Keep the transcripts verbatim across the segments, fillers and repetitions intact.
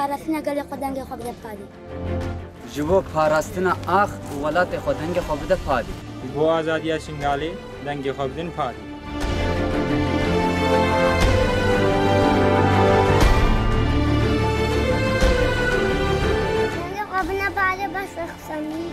Parastina gelê xwe dengê xwe bide padî. Ji bo parastina ax û welatê xwe dengê xwe bide padî. Ji bo azadiya Şingalê dengê xwe bidin padî. Dengê xwe bine padî, bes xwe samî.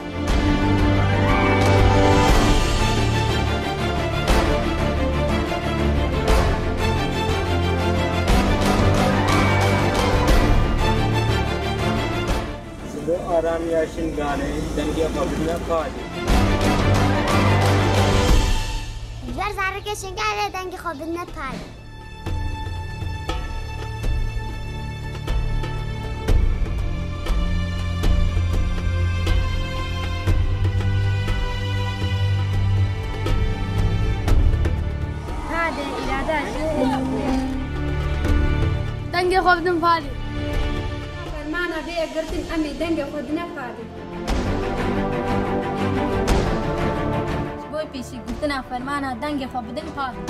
Ji bo aramiya Şingalê dengê xwe bidine padî. Ji ber zarokê Şingalê dengê xwe bidine padî. Padê îrada jî heye. Dengê xwe bidin padî. Fermana vê yek girtin, em ê dengê xwe dine padî. Ji bo pêşî girtina fermana dengê xwe bidin padî.